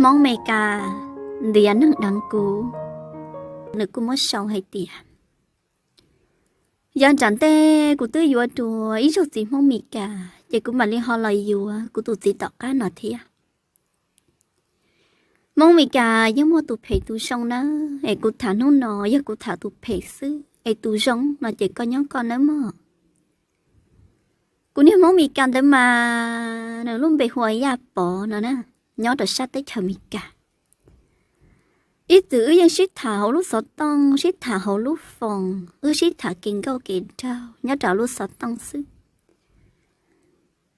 Hmoob Mes Kas ntiav neeg deev kuv. Nws kuj muab sau hais tias, yav nram ntej kuv twb yuav dua ib zaug txiv Hmoob Mes Kas ces kuv mam li ho los yuav kuv tus txiv tom qab no thiab. Hmoob Mes Kas yeej muaj tus phem tus zoo nawb, es kuv tham hnub no yog kuv tham tus phem xwb, es tus zoo no ces koj nyob koj nawb mog. Kuv niag Hmoob Mes Kas ntawd mas nws lub npe hu ua Yaj Pov no na, nyob rau sab teb chaws Mes Kas. Ib txwm wb yeej sib tham hauv lub xov tooj, sib tham hauv lub foos, wb sib tham kev nkauj kev nraug nyob rau lub xov tooj xwb.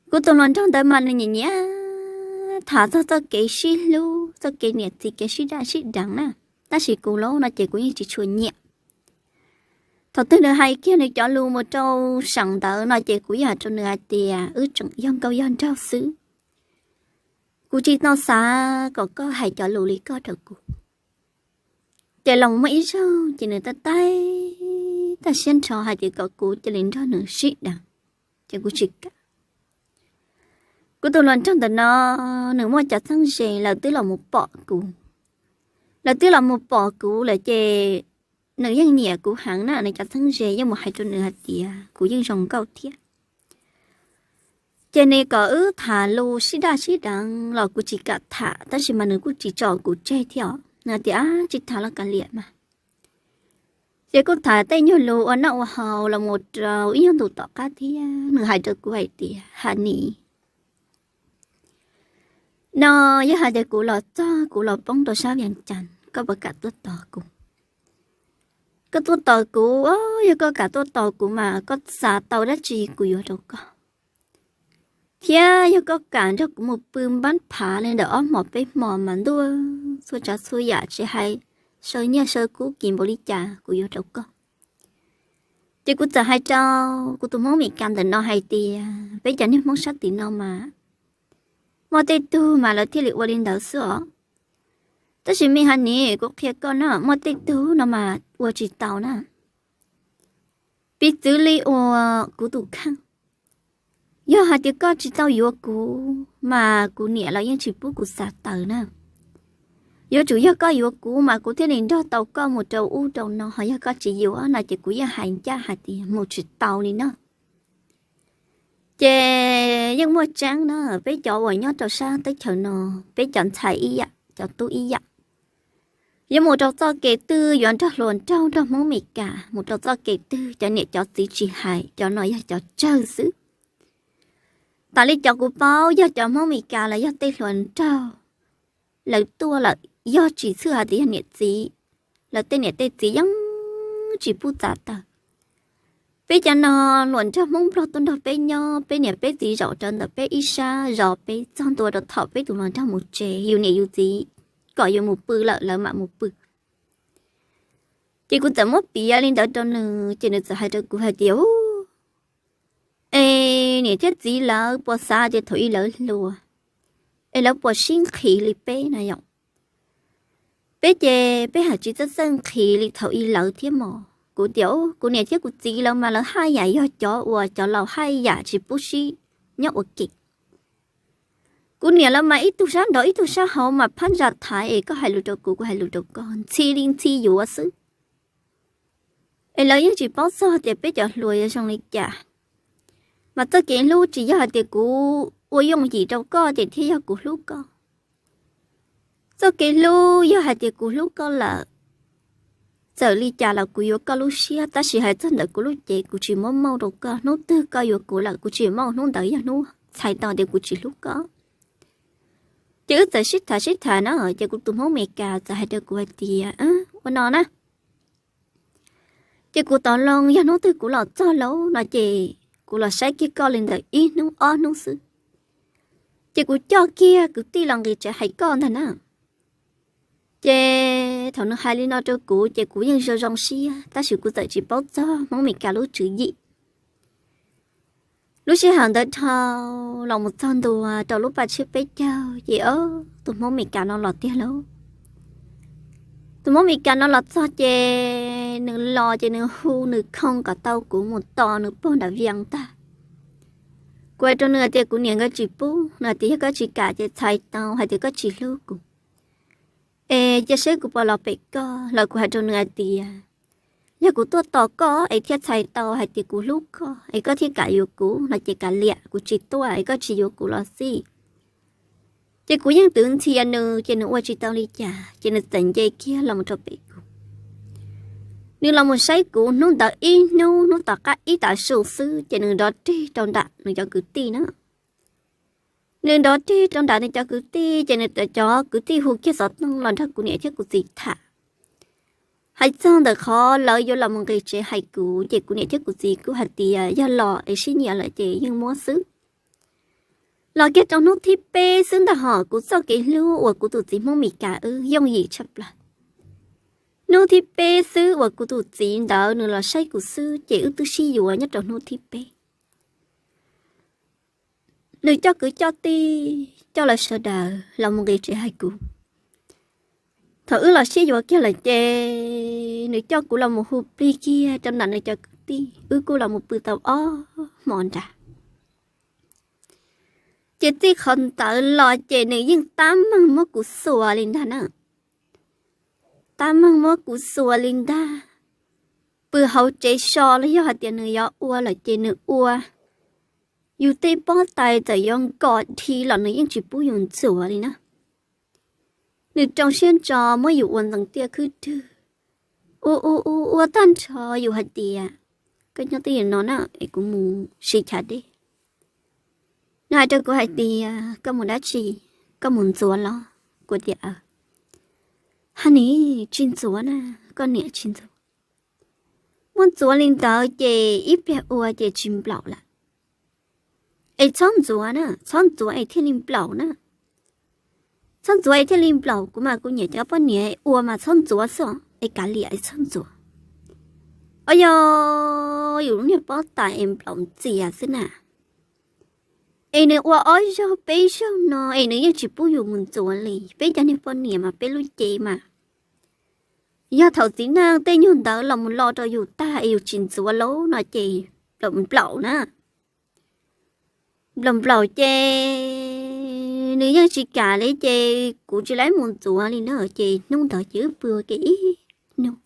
Kuv tus hluas nraug ntawd mas nws nyiam nyiam tham txog txoj kev sib hlub, txoj kev niam txiv kev sib daj sib deev na, tab sis kuv los no ces kuv yeej tsis tshua nyiam. Thaum twg nws hais kiag nws cov lus mus rau seem ntawd no ces kuv yeej hais rau nws hais tias wb tseem yog nkauj yog nraug xwb. Kuv tsis tau xav kom koj hais cov lus li koj rau kuv. Ces los muaj ib zaug ces nws tab tab siab nrho hais tias kom kuv cia li nrog nws sib deev, ces kuv tsis kam. Kuv tus hluas nraug ntawm no nws muaj cov txheeb ze, lawv twb los mus pom kuv. Lawv twb los mus pom kuv lawm ces nws yeej nyiam kuv heev na, nws cov txheeb ze yeej mus hais rau nws hais tias kuv yeej zoo nkauj thiab. Ces nws kom wb tham lus sib daj sib deev los kuv tsis kam tham, tab sis mas nws kuj tsis tso kuv tseg thiab os. Nws tias tsis tham los kav liam mas. Ces kuj tham tej nyuag lus ua noj ua haus los mus rau ib nyuag ntu tom qab thiab nws hais rau kuv hais tias, Ham Nis, no yog hais tias kuv los txog kuv los poob rau sab Vias Cas, koj puas kam tuaj tos kuv? Koj tuaj tos kuv, yog koj kam tuaj tos kuv mas koj xav tau dab tsi kuv yuav rau koj. Thiab yog koj kam nrog kuv mus pw npab phav li ntawm ob hmos peb hmos mas ntuj, txhua tsav txhua yam tsis hais saw nyiaj saw kub kis npaum li cas kuv yuav rau koj. Ces kuv txawm hais rau kuv tus Hmoob Mes Kas ntawm no hais tias peb cov niag Hmoob sab tim no mas muaj tej tug mas lawv thiaj li ua li ntawd xwb os. Tab sis me Ham Nis, kuv qhia koj na, muaj tej tug no mas ua tsis tau na. Piv txwv li uas kuv tus kheej, yog hais tias koj tsis tau yuav kuv mas kuv niam los yeej tsis pub kuv xav taws na. Yuav tsum yog koj yuav kuv mas kuv thiaj li nrog tau koj mus rau ub rau no, ho yog koj tsis yuav no ces kuv yeej hais ncaj hais tias mus tsis tau li na. Ces yeej muaj tseeb na, peb cov uas nyob rau sab teb chaws no, peb cov ntxhais ib yam, cov tub ib yam, yuav mus rau txoj kev twg, yuav nrog hluas nraug nrog Hmoob Mes Kas mus rau txoj kev twg, cov niam cov txiv tsis hais, cov no yog cov tsawg xwb. Tas li cov kuv paub yog cov Hmoob Mes Kas los yog tej hluas nraug, lawv tuaj lawm yog tsis txhwj hais tias yog niam txiv, lawv tej niam tej txiv yeej tsis pub txav taws. Peb cov no hluas nraug Hmoob Nplog tuaj nrog peb nyob, peb niam peb txiv zaum rawv ntawm peb ib sab zov peb txog ntua rau thaum peb tus hluas nraug mus tsev, yus niam yus txiv kom yus mus pw lawm lawv mam mus pw. Ces kuv txawm muab piav li ntawd rau nws ces nws txawm hais rau kuv hais tias, Es niam thiab txiv lawv puas xav tias thaum ub lawv hluas, es lawv puas sib nqhis li peb na yom? Peb ces peb haj tsis txawj txawj nqhis li thaum ub lawv thiab mog. Kuv tias, Kuv niam thiab kuv txiv lawv mas lawv haj yam yog cov uas cov laus haj yam tsis pub sib nyob ua ke. Kuv niam lawv mas ib tug sab nraud ib tug sab hauv mas phab ntsa thaiv es koj hais lus rau kuv, kuv hais lus rau koj, ntxhi li ntxhi yuav xwb. Es lawv yeej tsis paub txog tias peb cov hluas yuav zoo li cas. Mas txoj kev hlub tsis yog hais tias kuv ua yooj yim rau koj ces thiaj yog kuv hlub koj. Txoj kev hlub yog hais tias kuv hlub koj lawm, txawm li cas los kuv yuav koj lub siab, tab sis hais txog ntawm kuv lub cev kuv tsis muab mauj rau koj. Hnub twg koj yuav kuv lawm kuv tsis mauj, hnub ntawd yog hnub txhais tau tias kuv tsis hlub koj. Ces wb txawm sib tham sib tham na, ces kuv tus Hmoob Mes Kas txawm hais rau kuv hais tias, Ua no na, ces kuv tau loo, yog hnub twg kuv los txog lauj no ces kuv los saib kiag koj li ntawm ib hnub ob hnub xwb, ces kuv coj kiag kwv tij los nqis tsev hais koj ntag na. Ces thaum nws hais li no rau kuv ces kuv yeej zoo zoo siab, tab sis kuv txawm tsis paub txog Hmoob Mes Kas lub tswv yim. Lub sij hawm ntawd dhau los mus txog ntua rau lub paj tshiab peb caug ces tus Hmoob Mes Kas no los tiag lauj. Tus Hmoob Mes Kas no los txog ces nws los ces nws hu nws khoo kom tau kuv mus tos nws pog nram Vias tag. Kuv hais rau nws hais tias kuv niam nkawd tsis pub, nws hais tias yog koj tsis kam ces txhais tau hais tias koj tsis hlub kuv. Es cia seb kuv puas los pem koj. Los kuv hais rau nws hais tias, yog kuv tuaj tos koj es thiaj txhais tau hais tias kuv hlub koj es koj thiaj kam yuav kuv no ces kav liam, kuv tsis tuaj es koj tsis yuav kuv los xij. Ces kuv yeej twv ntxhias nws ces nws ua tsis tau li cas ces nws txawm nce kiag los mus rau pem kuv. Nws los mus saib kuv hnub ntawd ib hnub, hnub tom qab ib tav su xwb ces nws nrov reg rau nram nws cov kwv tij na. Nws nrov reg rau nram nws cov kwv tij ces nws cov kwv tij hu kiag xov tooj los nrog kuv niam thiab kuv txiv tham. Hais txog ntawm qhov lawv yuav los mus nqis tsev hais kuv ces kuv niam thiab kuv txiv kuj hais tias yog los es sib nyiam lawm ces yeej muab xwb. Los kiag rau hnub thib peb xwb ntag hos kuv txoj kev hlub uas kuv tus txiv Hmoob Mes Kas wb yooj yim tshaj plaws. Hnub thib peb xwb uas kuv tus txiv ntawd nws los saib kuv xwb ces wb twb sib yuav nyob rau hnub thib peb. Nws coj kwv coj tij, coj lawv sawv daws los mus nqis tsev hais kuv. Thaum wb los sib yuav kiag lawm ces nws coj kuv los mus hu plig kiag rau nram nws cov kwv tij, wb kuj los mus pw tau ob hmo nrad. Ces txij qhov ntawd los ces nws yeej tab meeg muab kuv xuas li ntag na. Tab meeg muab kuv xuas li ntag. Pw hauv tsev so los yog hais tias nws yuav ua lawm ces nws ua. Yus tej pob tais txawm yuav nkom dhi los nws yeej tsis pub yus ntxuav li na. Nws rau siab ntso muab yus ua ntxeev tiaj khwb rwg. Ua ua ua ua tag nrho yus hais tias, koj nyob twj ywm no na es kuv mus siv chav dej. Nws hais rau kuv hais tias, koj mus dab tsi? Koj mus ntxuav los? Kuv tias, aws. Hais nis, tsis ntxuav na, koj niam, tsis ntxuav. Muab ntxuav li ntawd ces ib pliag ua ces tsis nplaum lawm. Es txhob ntxuav na, txhob ntxuav es thiaj li nplaum na. Txhob ntxuav es thiaj li nplaum, kuv mas kuv nyiam cov poj niam ua mas txhob ntxuav xwb es kav liam es txhob ntxuav. Os, yog yus lub niag pob tais es nplaum ntxias xwb na. Es nws ua ob zaug peb zaug no es nws yeej tsis pub yus mus ntxuav li. Peb cov niag poj niam mas peb lub cev mas, yog thaum txiv neej tej nyuag ntawd los mus lo rau yus tag es yus tsis ntxuav lauj no ces nplaum nplaum na. Nplaum nplaum ces nws yeej tsis kam li ces kuv tsis laib mus ntxuav li na. Ces hnub ntawd ces wb pw ua ke ib hnub,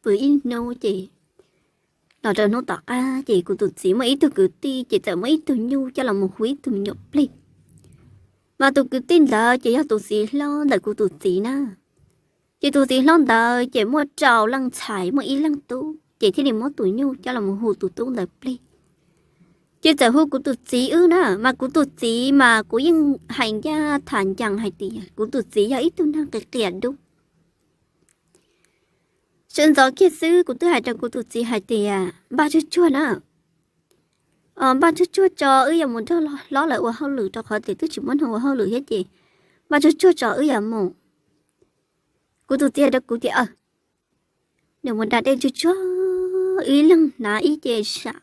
pw ib hnub ces los rau hnub tom qab ces kuv tus txiv muaj ib tug kwv tij ces txawm muab ib tug nyuj coj los mus hu ib tug me nyuam plig. Mas tus kwv tij ntawd ces yog tus txiv hlob ntawm kuv tus txiv na. Ces tus txiv hlob ntawd ces muaj rau leej ntxhais muaj ib leej tub ces thiaj li muab tus nyuj coj los mus hu tus tub ntawd plig. Ces txawm hu kuv tus txiv wb na, mas kuv tus txiv mas kuv yeej hais ncaj tham ncees hais tias kuv tus txiv yog ib tug neeg qias qias dub. Sawv ntxov kiag xwb kuv twb hais rau kuv tus txiv hais tias, npaj tsuag tsuag na, npaj tsuag tsuag tso wb yuav mus nrog hlob lawv ua hauj lwm rau qhov tias twb tsis muaj neeg ua hauj lwm thiab ces npaj tsuag tsuag tso wb yuav mus. Kuv tus txiv hais rau kuv tias, aws. Nws mus da dej tsuag tsuag, ib leeg hnav ib ce sam,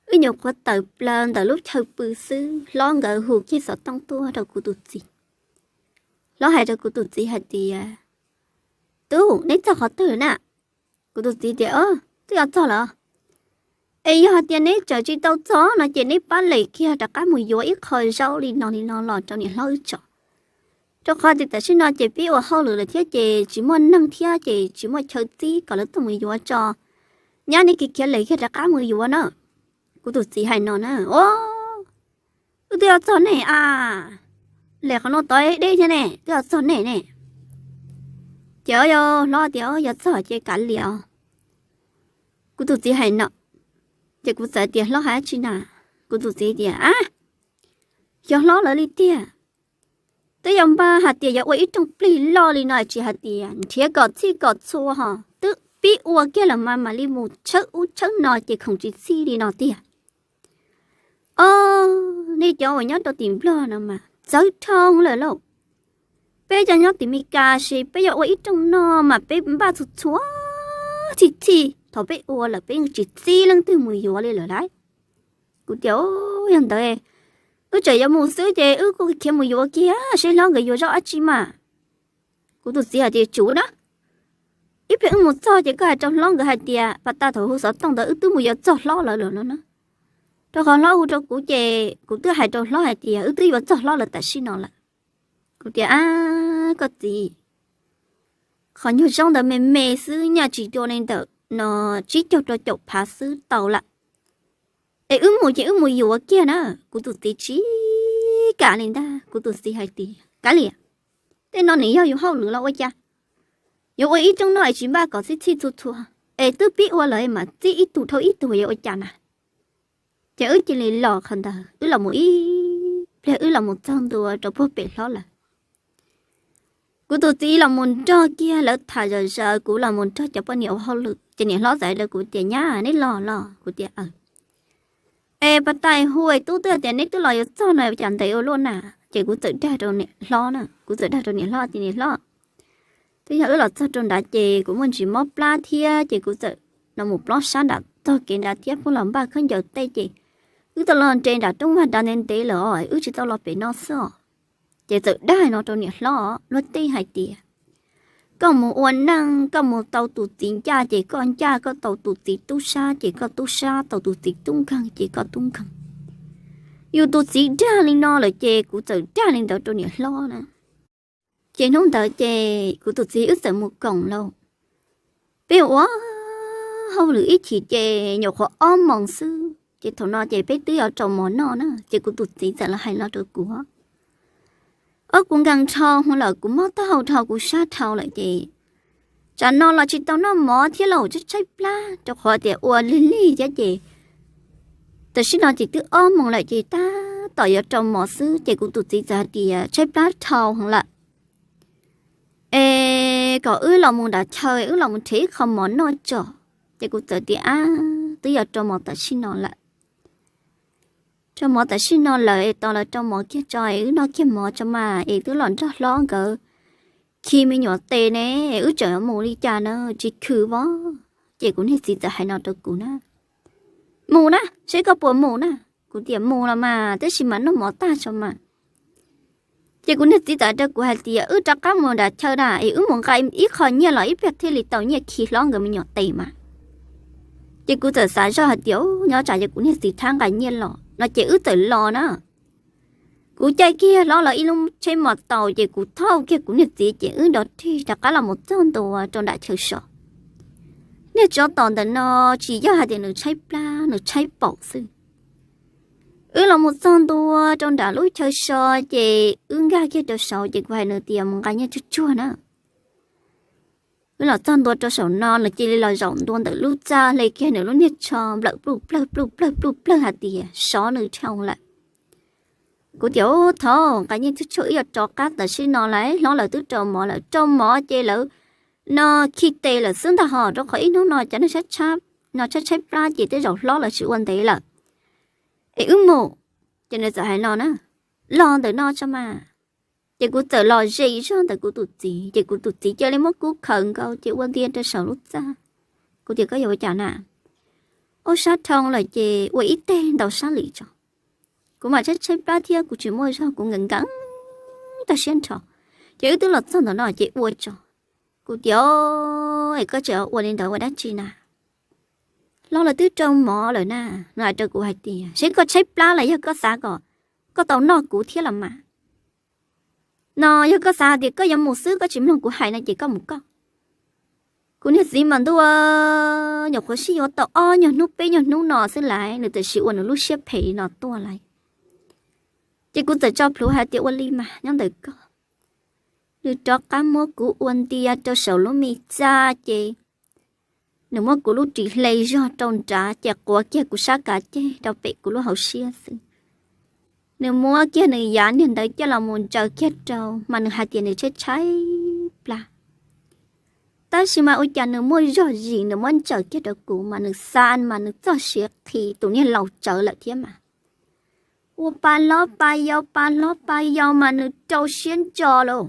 wb nyuam qhuav tawm plaws ntawm lub chaw pw xwb, hlob nkawd hu kiag xov tooj tuaj rau kuv tus txiv. Hlob hais rau kuv tus txiv hais tias, tub, neb txog qhov twg na? Kuv tus txiv tias, twb yuav txog lawm. Es yog hais tias neb tseem tsis tau txog no ces neb pab lem kiag rov qab mus yuav ib qho zaub li no li no los rau niam hlob wb tso. Rau qhov tias tam sim no ces peb ua hauj lwm lawm thiab ces tsis muaj neeg thiab ces tsis muaj chaw txib kom lawv tuaj mus yuav tso. Nyab, neb khiav khiav lem kiag rov qab mus yuav na. Kuv tus txiv hais no na, o, wb twb yuav txog ne a, lem qhov no tod deb thiab ne, twb yuav txog ne ne. Ces o, yog hlob tias yuav txog ces kav liam os. Kuv tus txiv hais no, ces kuv txawm tias, hlob hais dab tsi na? Kuv tus txiv tias, a, yog hlob lawv li tiag. Twb yog npaj hais tias yuav ua ib rooj plig loj li no tsis hais tias nrhiav kom txhij kom txhua ho twb pib ua kiag lawm mas mam li mus tshawb ub tshawb no ces khoom tsis txhij li no tiag. O, nej cov uas nyob rau tim Nplog no mas txawv dhau lawm lauj. Peb cov nyob tim Meskas ces peb yuav ua ib rooj no mas peb npaj txhua txhua txhij txhij, thaum peb ua lawm peb yeej tsis txib leej twg mus yuav li lawm lauj. Kuv tias, yog ntawd wb tseem yuav mus xwb ces wb kuj khiav mus yuav kiag seb hlob nkawd yuav zaub dab tsi mas. Kuv tus txiv hais tias, tsum na, ib pliag wb mus txog ces koj hais rau hlob nkawd hais tias pas tas thaum hu xov tooj ntawd wb twb mus yuav txog hlob lawv lawm no na. Rau qhov hlob hu rau kuv ces kuv twb hais rau hlob hais tias wb twb yuav txog hlob lawv tam sim no lawm. Kuv tias, a, koj txiv, qhov nyuag zaub ntawd me me xwb, nyaj tsis dua li ntawm no tsib caug rau caum phav xwb tau lawm. Es wb mus ces wb mus yuav kiag na. Kuv tus txiv tsis kam li ntag. Kuv tus txiv hais tias, kav liam, tej no nws yog yus hauj lwm los ua cas? Yuav ua ib rooj noj es tsis npaj kom txhij txhij txhua txhua, es twb pib ua lawm mas txij ib tug dhau ib tug yuav ua cas na. Ces wb cia li los qhov ntawd, wb los mus ib pliag, wb los mus txog ntua rau puag pem hlob lawm. Kuv tus txiv los mus nrog kiag lawv tham zom zaws, kuv los mus nrog cov poj niam ua hauj lwm, ces niam hlob txawm hais rau kuv tias, nyab, neb los los? Kuv tias, aw. Es pas tais hu es tub twb tias neb twb los yuav txog no, cas ntev ua luaj na? Ces kuv txawm dag rau niam hlob na, kuv txawm dag rau niam hlob tias, niam hlob, twb yog wb los txog rau nrad ces kuv muaj ntsis mob plab thiab ces kuv txawm los mus plob sab nram tog kev nrad thiab pheej los npaj khaub ncaws tej ces wb tau los nres nram rooj vag nrad ntev ntev lawm os, wb tsis tau los pem no xwb os. Ces txawm dag no rau niam hlob luag tej hais tias, koj mus ua neej, koj mus tau tus txiv ncaj ces koj ncaj, koj tau tus txiv tub sab ces koj tub sab, tau tus txiv tub nkeeg ces koj tub nkeeg. Yus tus txiv dag li no lawm ces kuv txawm dag li ntawd rau niam hlob na. Ces hnub ntawd ces kuv tus txiv wb txawm mus koom lauj. Peb ua hauj lwm ib chim ces nyuam qhuav ob moos xwb ces thaum no ces peb twb yuav rau mov noj na, ces kuv tus txiv txawm los hais no rau kuv, ob, kuv nkees dhau hwv lawm, kuv mob taub hau dhau, kuv sab dhau lawm ces tsam no los tsis tau noj mov thiab lauj, tshaib tshaib plab rau qhov tias ua lig lig thiab ces tam sim no ces twb ob moos lawm ces tab tom yuav rau mov xwb ces kuv tus txiv txawm hais tias tshaib plab dhau hwv lawm, es kom wb los mus nram chaw, wb los mus nrhiav ib qho mov noj tso. Ces kuv txawm tias, ab, twb yuav rau mov tam sim no lawm. Rau mov tam sim no lawm es tos lawv rau mov kiag tso es wb noj kiag mov tso mas, es twb los nrog hlob nkawd khi me nyuam tes ne, es wb tseem yuav mus li cas na, tsis khwv vov. Ces kuv niag txiv txawm hais no rau kuv na, mus na, seb koj puas mus na. Kuv tias mus los mas, tab sis mas noj mov tag tso mas. Ces kuv niag txiv txawm hais rau kuv hais tias wb rov qab mus nram chaw na, es wb mus nqa ib qho nyiaj los ib pliag thiaj li tau nyiaj khi hlob nkawd me nyuam tes mas. Ces kuv txawm xav zoj hais tias, nyob tsam yog kuv niag txiv thab nqa nyiaj los no ces wb txawm los na. Kuv caij kiag hlob lawv ib lub tsheb mos taus ces kuv thauj kiag kuv niag txiv ces wb nrov rig rov qab los mus txog ntua rau nram chaw so. Niag tsov tom ntawm no tsis yog hais tias nws tshaib plab, nws tshaib paum xwb. Wb los mus txog ntua rau nram lub chaw so ces wb nkag kiag rau saud ces kuv hais nws tias mus nqa nyiaj tsuag tsuag na. Wb los txog ntua rau saum no nws cia li los zaum ntua ntawm lub txaj hle kiag nws lub niag tsho nplawm pluj plawg pluj plawg pluj plawg hais tias sov nws dhau lawm. Kuv tias, ub, thov nqa nyiaj tsuag tsuag, wb yuav rov qab tam sim no lawm, hlob lawv twb rau mov lawm, rau mov ces lawv no khi tes lawm xwb ntag hos, rau qhov ib hnub no cov neeg no tshaib tshaib plab ces tej zaum hlob lawv tsis ua ntev lawm. Es wb mus. Ces nws txawm hais no na, los ntawm no tso mas. Ces kuv txawm los ze zog ntawm kuv tus txiv ces kuv tus txiv cia li muab kuv khawm nkaus ces ua ntia rau saum lub txaj. Kuv tias, koj yuav ua cas na? Ub, sab dhau lawm ces ua ib teg ntau sab lim tso. Kuv mam tshaib tshaib plab thiab kuv tsis muaj zog, kuv nkees nkees tag siab nrho. Ces wb twb los txog ntawm no ces ua tso. Kuv tias, es koj tseem ua li ntawd ua dab tsi na? Hlob lawv twb rau mov lawm na. Nws hais rau kuv hais tias, seb koj tshaib plab los yog koj xav kom koj tau noj kuv thiab los mas. No yog koj xav hais tias koj yuav mus xwb koj tsis mloog kuv hais no ces koj mus koj. Kuv niag txiv mas ntuj, nyuam qhuav sib yuav tau ob nyuag hnub peb nyuag hnub no xwb lawm nws tam sim ua nws lub siab phem li no tuaj lawm. Ces kuv txawm tso plhuav hais tias, ua li mas nyob ntawm koj. Nws rov qab muab kuv ua ntia rau saum lub me txaj ces nws muab kuv lub ris hle zog rau nrad ces quav kiag kuv sab kav ceg rau pem kuv lub hauv siab xwb. Nws muab kiag nws yav niag ntawd coj los mus ntsaws kiag rau mas nws hais tias nws tshaib tshaib plab. Tab sis mas ua cas nws muaj zog zis, nws muab ntsaws kiag rau kuv mas nws xa mas nws txog siav qhi tus niag laus tsawv lawm thiab mas. Ua pa hlob pa yau pa hlob pa yau mas nws rau siab ntso lauj.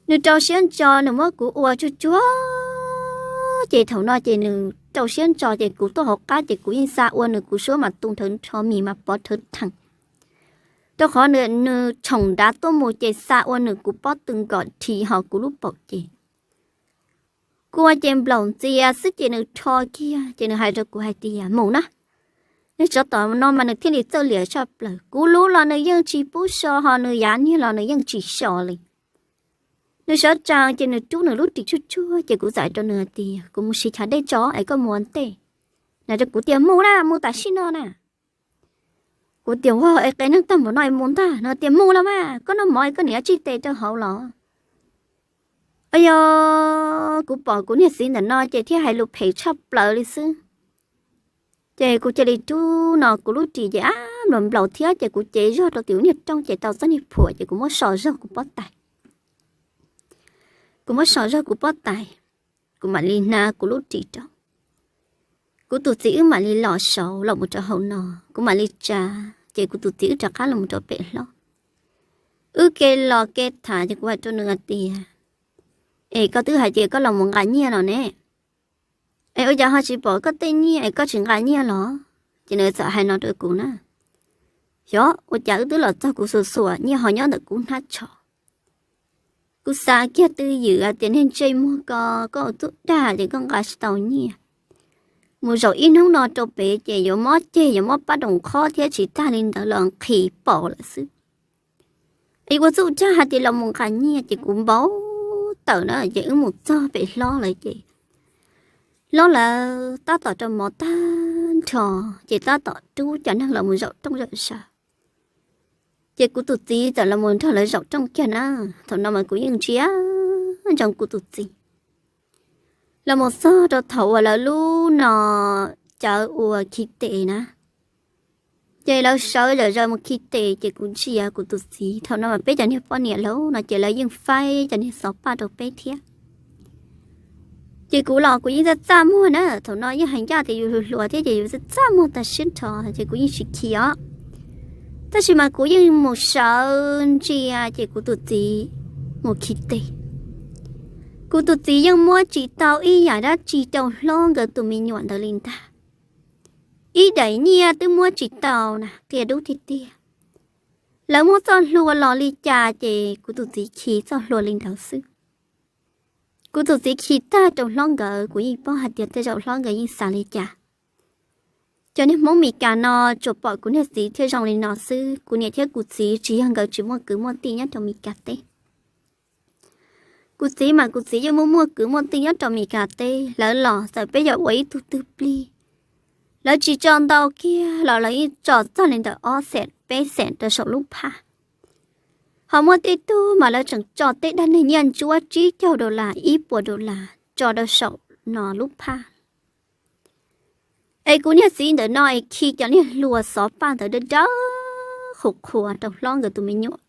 Nws rau siab ntso, nws muab kuv ua tsuag tsuag ces thaum no ces nws rau siab ntso ces kuv tuaj hauv qab ces kuv yeej xa ua nws, kuv suab mas tu nthawv nrho, mis mas pov nthawv theem. Rau qhov nws tshoom nrad tuaj mus ces xa ua nws kuv pob tw nkom dhi ho kuv lub paum ces kua ces nplaum ntxias xwb ces nws rho kiag ces nws hais rau kuv hais tias, mus na. Nws tsov tom no mas nws thiaj li txawj liam tshaj plaws, kuv lub los nws yeej tsis pub so ho nws yav niag los nws yeej tsis so li. Nws sawv tsees ces nws rub nws lub ris tsuag tsuag ces kuv txawm hais rau nws hais tias, kuv mus siv chav dej tso es koj mus ua ntej. Nws hais rau kuv tias, mus na, mus tam sim no na. Kuv tias, ua, es qee neeg tag npaum no es mus ntag? Nws tias, mus los mas, koj noj mov es koj niam tsij tes rau hauv los? Yog kuv pom kuv niag txiv ntawm no ces thiaj hais lus phem tshaj plaws li xwb. Ces kuv cia li rub no kuv lub ris ces ab nplaum nplaum thiab ces kuv cev zog rau tim kuv niag rooj ces tau txoj niag phuam ces kuv muab so zog kuv pob tais. Kuv muab so zog kuv pob tais, kuv mam li hnav kuv lub ris rau. Kuv tus txiv wb mam li los saud los mus rau hauv no, kuv mam li tsa, ces kuv tus txiv wb rov qab los mus rau pem hlob. Wb ke los ke tham ces kuv hais rau nws hais tias, es koj twb hais tias koj los mus nqa nyiaj no ne, es ua cas ho tsis pom koj tej nyiaj es koj tsis nqa nyiaj los? Ces nws txawm hais no rau kuv na, xyov ua cas wb twb los txog kuv xuas xuas nyiaj ho nyob ntawm kuv hnab tsho. Kuv xav kiag twj ywm hais tias niag ntsej muag ko, koj ua txuj dag ces koj nqa tsis tau nyiaj. Mus zaum ib hnub no rau pem ces yuav mob ceg yuav mob pab roos khob thiab tsis tag li ntawd los nqhis paum lawm xwb. Es ua txuj dag hais tias los mus nqa nyiaj ces kuv npau taws na ces wb mus txog pem hlob lawm ces hlob lawv tab tom rau mov tag nrho ces tab tom rub cov neeg los mus zaum rooj zaum zaws. Ces kuv tus txiv txawm los mus nrog lawv zaum rooj kiag na. Thaum no mas kuv yeej ntsia ntsoov kuv tus txiv. Los mus txog rau thaum uas lawv lub no cawv uas khi tes na, ces lawv sawv zom zaws mus khi tes ces kuv ntsia kuv tus txiv. Thaum no mas peb cov niag poj niam laus no ces lawv yeej faib cov niag xov paj rau peb thiab. Ces kuv los kuv yeej txaj txaj muag na, thaum no yeej hais ncaj tias yus hluas hluas thiab ces yus txaj txaj muag tag siab nrho ces kuv yeej tsis khi os. Tab sis mas kuv yeej mus sawv ntsia ces kuv tus txiv mus khi tes. Kuv tus txiv yeej muab tsis tau ib yam dab tsi rau hlob nkawd tus me nyuam ntawd li ntag. Ib daim nyiaj twb muab tsis tau na, qia dub tiag tiag. Lawv muab txoj hlua los li cas ces kuv tus txiv khi txoj hlua li ntawd xwb. Kuv tus txiv khi tag rau hlob nkawd, kuv yeej paub hais tias tej zaum hlob nkawd yeej xav li cas. Cov niag Hmoob Mes Kas no tsuas pom kuv niag txiv thiaj zoo li no xwb, kuv niam thiab kuv txiv tsis yog nkawd tsis muaj kwv muaj tij nyob rau Mes Kas teb. Kuv txiv mas kuv txiv yeej muaj muaj kwv muaj tij nyob rau Mes Kas teb, lawv los txawm peb yog ua ib tug twg plig, lawv tsis tso ntau kiag los lawv yeej tso txog li ntawm ob xees peb xees rau saum lub phaj. Ho muaj tej tug mas lawv tseem tso tej dab neeg nyiaj ntsuab tsib caug dollar ib puas dollar tso rau saum no lub phaj. Es kuv niag txiv ntawm no es khi cov niag hlua xov paj ntawd dawb dawb qhuas qhuas rau hlob nkawd tus me nyuam.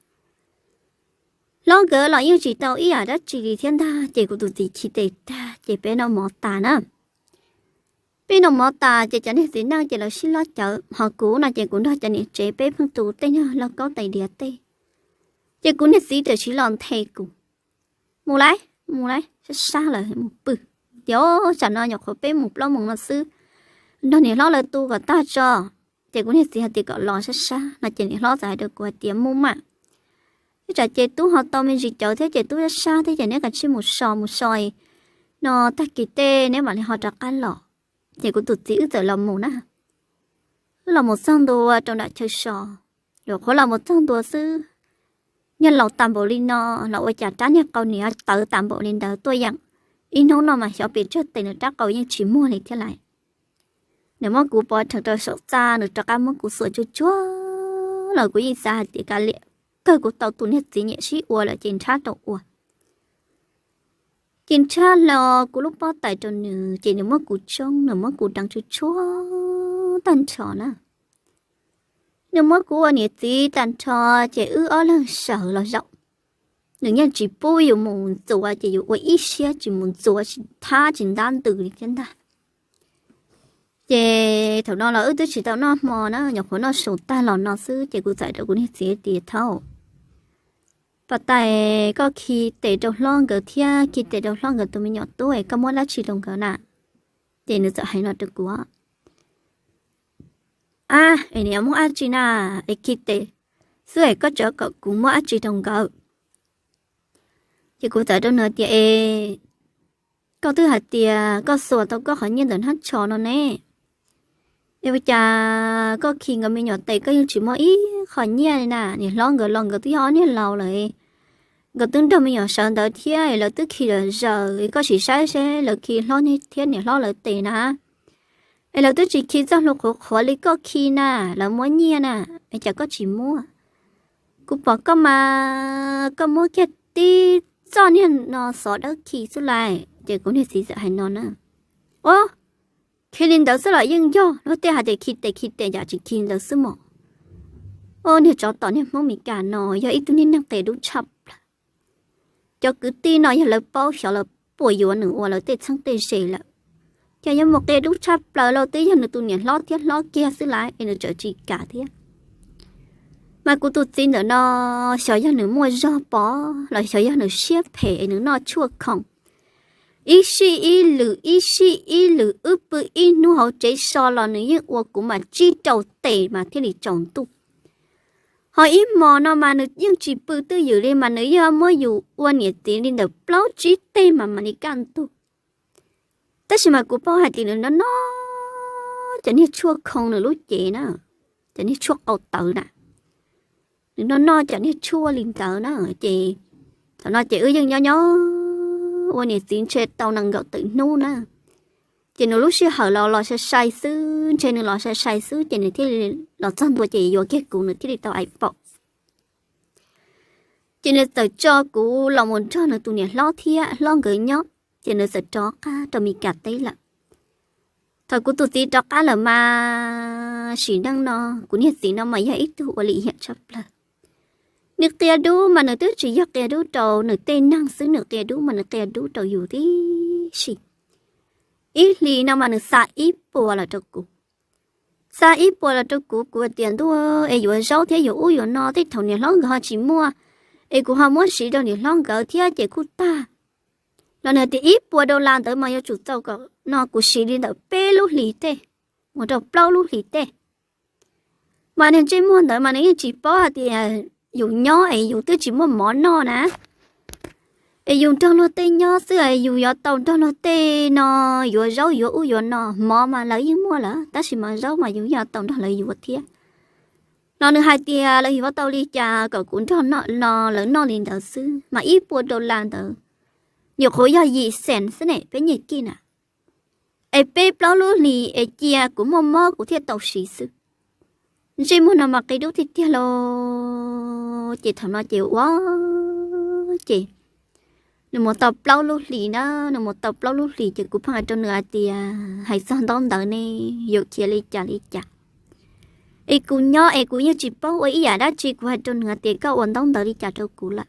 Hlob nkawd los yeej tsis tau ib yam dab tsi li thiab ntag, ces kuv tus txiv khi tes tag ces peb noj mov tas na. Peb noj mov tas ces cov niag txiv neej ces lawv sib hlob cawv, ho kuv no ces kuv nrog cov niam tsev peb pheej tu tej nyuag lauj kaub tais diav tej. Ces kuv niag txiv tam sim los nthe kuv, mus lauj, mus lauj, sab sab lawm mus pw. Tias, tsam no nyuam qhuav peb moos plaub moos no xwb, nrog niam hlob lawv tu kom tag tso. Ces kuv niag txiv hais tias kom los sab sab no ces niam hlob txawm hais rau kuv hais tias mus mas, ib tsam ces tub ho tau me ntsis cawv thiab ces tub sab sab thiab ces neb kav tsij mus so mus so no tag kis tej neb mam li ho rov qab los. Ces kuv tus txiv wb txawm los mus na. Wb los mus txog ntua rau nram chaw so, yuav qhuav los mus txog ntua xwb, niag laus tas npaum li no los ua cas rab niag qau niam tawv tas npaum li ntawd tuaj yeem. Ib hnub no mas xyov pes tsawg tes nws rab qau yeej tsis muag li thiab lauj. Nws muab kuv pov rhees rau saum txaj, nws rov qab muab kuv xuas tsuag tsuag los kuv yeej xav hais tias kav liam, kawg kuv tau tus niag txiv nyiam sib ua lawm ces nrhab rau ua. Ces nrhab hlo kuv lub pob tais rau nws ces nws muab kuv tsoob, nws muab kuv deev tsuag tsuag tag nrho na. Nws muab kuv ua niam txiv tag nrho ces wb ob leeg sawv los zaum. Nws yeej tsis pub yus mus ntxuav ces yus ua ib siab tsis mus ntxuav tsis thab tsis ntab ntws li thiab ntag. Ces thaum no los wb twb tsis tau noj hmo na, nyuam qhuav noj su tag los no xwb ces kuv txawm rau kuv niag txiv tias thaub, pas tais koj khi tes rau hlob nkawd thiab khi tes rau hlob nkawd tus me nyuam tub es koj muab dab tsi rau nkawd na? Ces nws txawm hais no rau kuv, ab, es niam muab dab tsi na? Es khi tes xwb es koj tseem kom kuv muab dab tsi rau nkawd? Ces kuv txawm rau nws tias es koj twb hais tias koj xuas tau koj qhov nyiaj ntawm hnab tsho no ne, es ua cas koj khi nkawd me nyuam tes koj yeej tsis muaj ib qho nyiaj li na? Niam hlob nkawd los nkawd twb yog ob niag laus lawm, nkawd twb nrog me nyuam sawv ntawd thiab es lawv twb khi lawm zaws, koj sim saib seb lawv khi hlob thiab niam hlob lawv tes na. Es lawv twb tsis khi txoj hlua qhuav qhuav li koj khi na, lawv muab nyiaj na, es cas koj tsis muab? Kuv pom koj mas koj muab kiag tib txoj niag no xov dawb khi xwb lais. Ces kuv niag txiv txawm hais no na, Ua, khi li ntawd xwb los yeej yog, luag tej hais tias khi tes khi tes, cas tsis khi ntawd xwb mos. Ua, niag tsov tom niag Hmoob Mes Kas no yog ib tug niag neeg qia dub tshaj plaws. Cov kwv tij no yog lawv paub xyov lawv puas yuav nws ua lawv tej txheeb tej ze lawm. Ces yuav mus qia dub tshaj plaws los twb yog nws tus niam hlob thiab hlob kiag xwb lais es nws tseem tsis kam thiab. Mas kuv tus txiv ntawm no xyov yog nws muaj zog pov los xyov yog nws siab phem es nws noj tshuaj khoom. Ib sij ib lwm ib sij ib lwm wb pw ib hnub hauv tsev so los nws yeej ua kuv mas tsib rau tes mas thiaj li tsaus ntuj. Ho ib hmos no mas nws yeej tsis pw twj ywm li mas nws yeej muab yus ua niam txiv li ntawm plaub tsib teg mas mam li kaj ntug. Tab sis mas kuv paub hais tias nws noj noj cov niag tshuaj khoo nws lub cev na, cov niag tshuaj qau tawv na. Nws noj noj cov niag tshuaj li ntawd na, ces thaum no ces wb yeej nyob nyob ua niam txiv ntshe tau nees nkaum tawm hnub na. Ces nws lub sij hawm los los sai sai xwb, ntshe nws los sai sai xwb ces nws thiaj li los txog ntua ces yuav kiag kuv nws thiaj li tau ais paum. Ces nws txawm tso kuv los mus nrog nws tus niam hlob thiab hlob nkawd nyob, ces nws txawm rov qab rau Mes Kas teb lawm. Thaum kuv tus txiv rov qab lawm mas sim neej no kuv niag txiv no mas yog ib tug ua lim hiam tshaj plaws. Nws qia dub mas nws twb tsis yog qia dub rau nws tej neeg xwb, nws qia dub mas nws qia dub rau yus tib si. Ib hlis no mas nws xa ib puas los rau kuv. Xa ib puas los rau kuv, kuv tias ntuj, es yuav zaub thiab yuav ub yuav no tej thaum niam hlob nkawd ho tsis muaj, es kuv ho muab siv rau niam hlob nkawd thiab ces kuj tag. Los nws tias ib puas dollar ntawd mas yuav tsum txaus kom no kuv siv li ntawm peb lub hlis tej mus rau plaub lub hlis tej. Mas niag ntsej muag ntawd mas nws yeej tsis paub hais tias yus nyob es yus twb tsis muaj mov noj na, es yus nrog luag tej nyob xwb es yus yuav tau nrog luag tej no yuav zaub yuav ub yuav no. Mov mas lawv yeej muaj lawm tab sis mas zaub mas yus yuav tau nrog lawv yuav thiab. Los nws hais tias lawv yuav tau li cas kom kuv nrog no lawv noj li ntawd xwb mas ib puas dollar ntawd nyuam qhuav yog yim xees xwb ne peb nyiaj kij na. Es peb plaub lub hlis es cia kuv muaj mob kuv thiaj tau siv xwb. Ntsej muag no mas qia dub tiag tiag lauj. Ces thaum no ces ua ces nws mus tau plaub lub hlis na, nws mus tau plaub lub hlis ces kuv pheej hais rau nws hais tias hais txog ntaub ntawv ne yuav khiav li cas li cas. Es kuv nyob es kuv yeej tsis paub ua ib yam dab tsi, kuv hais rau nws hais tias koj ua ntaub ntawv li cas rau kuv lawm.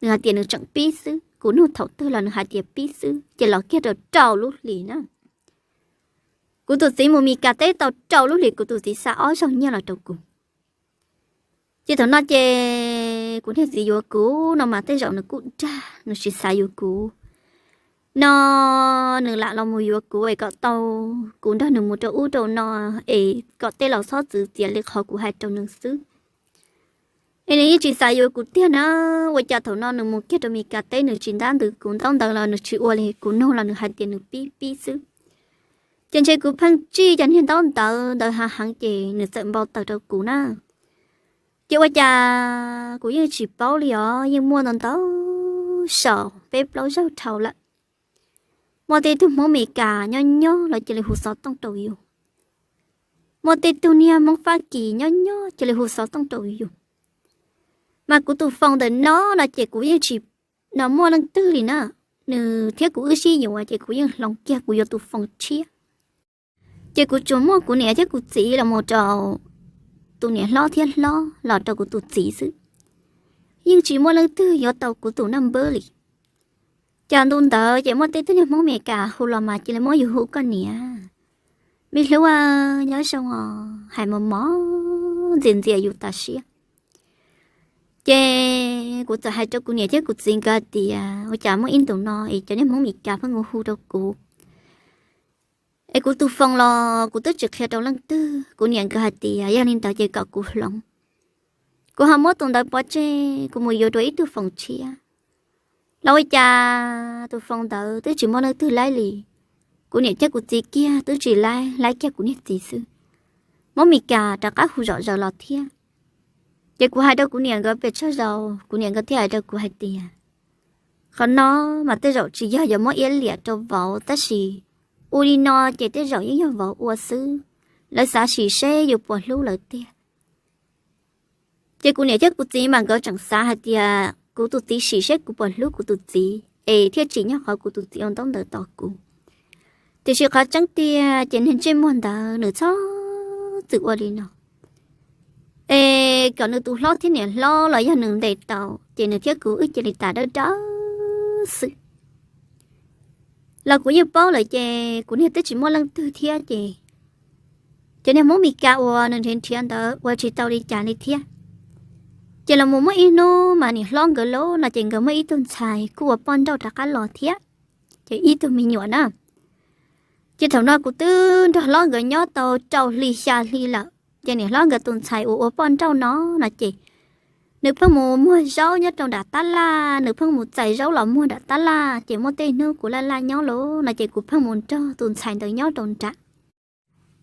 Nws hais tias nws tseem pib xwb, kuv nug thaum twg los nws hais tias pib xwb ces los kiag rau rau lub hlis na. Kuv tus txiv mus Mes Kas teb tau rau lub hlis kuv tus txiv xa ob zaug nyiaj los rau kuv. Ces thaum no ces kuv niag txiv yuav kuv no mas tej zaum nws kuj dag, nws tsis xav yuav kuv no, nws lam los mus yuav kuv es kom tau kuv nrog nws mus rau ub rau no, es kom tej laus txhob txwv txiav li qhov kuv hais rau nws xwb. Es nws yeej tsis xav yuav kuv tiag na. Ua cas thaum no nws mus kiag rau Mes Kas teb nws tsis ntab ntws kuv ntaub ntawv los nws tsis ua li kuv nug los nws hais tias nws pib pib xwb. Ces ntshe kuv pheej tsij cov niag ntaub ntawv ntawd hav heev ces nws txawm npau taws rau kuv na. Ces ua cas kuv yeej tsis paub li os, yeej muaj ntau ntau saum peb plaub zaug dhau lawm. Muaj tej tug Hmoob Mes Kas nyob nyob los cia li hu xov tooj rau yus. Muaj tej tug niag Hmoob Fab Kis nyob nyob cia li hu xov tooj rau yus. Mas kuv tus foos ntawm no no ces kuv yeej tsis no muaj leej twg li na. Nws thiab kuv wb sib yuav ces kuv yeej hloov kiag kuv yuav tus foos tshiab. Ces kuv tsuas muaj kuv niam thiab kuv txiv los mus rau tus niam hlob thiab hlob los rau kuv tus txiv xwb. Yeej tsis muaj leej twg yuav tau kuv tus naj npawb li. Cas ntu ntawd ces muaj tej tug niag Hmoob Mes Kas hu los mas cia li muab yus hu koj niam. Me hlub, nyob zoo os, hais mos mos ntxias ntxias yus tas siab. Ces kuv txawm hais rau kuv niam thiab kuv txiv nkawd hais tias ua cas muaj ib ntus no es cov niag Hmoob Mes Kas pheej hu rau kuv. Es kuv tus foos los kuv twb tsis qhia rau leej twg, kuv niam nkawd hais tias yog li ntawd ces kom kuv hloov. Kuv ho muab tus ntawd pov tseg, kuv mus yuav dua ib tug foos tshiab. Los ua cas tus foos ntawd twb tsis muaj leej twg laib li. Kuv niam thiab kuv txiv kiag twb tsis laib, laib kiag kuv niag txiv xwb. Hmoob Mes Kas rov qab hu zom zaws los thiab. Ces kuv hais rau kuv niam nkawd pes tsawg zaus, kuv niam nkawd thiaj hais rau kuv hais tias, qhov no mas tej zaum tsis yog yuav muab iab liam rau vauv, tab sis ua li no ces tej zaum yeej yog vauv ua xwb, lawv xav sim seb yus puas hlub lawv tiag. Ces kuv niam thiab kuv txiv mas nkawd tseem xav hais tias kuv tus txiv sim seb kuv puas hlub kuv tus txiv es thiaj tsim nyog qhov kuv tus txiv ua ntaub ntawv tos kuv. Tiam sis qhov tseeb tiag ces niag ntsej muag ntawd nws txhob txwm ua li no, es kom nws tus hlob thiab niam hlob los yog nws ntes tau ces nws thiab kuv wb cia li tas dawb dawb xwb. Los kuv yeej paub lawm ces kuv niag twb tsis muaj leej twg thiab ces cov niag Hmoob Mes Kas uas nws nrhiav nrhiav ntawd ua tsis tau li cas li thiab. Ces los mus muaj ib hnub mas niam hlob nkawd lub no ces nkawd muaj ib tug ntxhais kuj ua poj nrauj rov qab los thiab, ces ib tug me nyuam na. Ces thaum no kuv twb nrog hlob nkawd nyob tau rau hli xya hli lawm, ces niam hlob nkawd tus ntxhais uas ua poj nrauj no no ces nws pheej mus muag zaub nyob rau nram tab laj, nws pheej mus txais zaub los muag nram tab laj, ces muaj tej hnub kuv laj laj nyob lawm no ces kuv pheej mus nrog tus ntxhais ntawd nyob rau nram.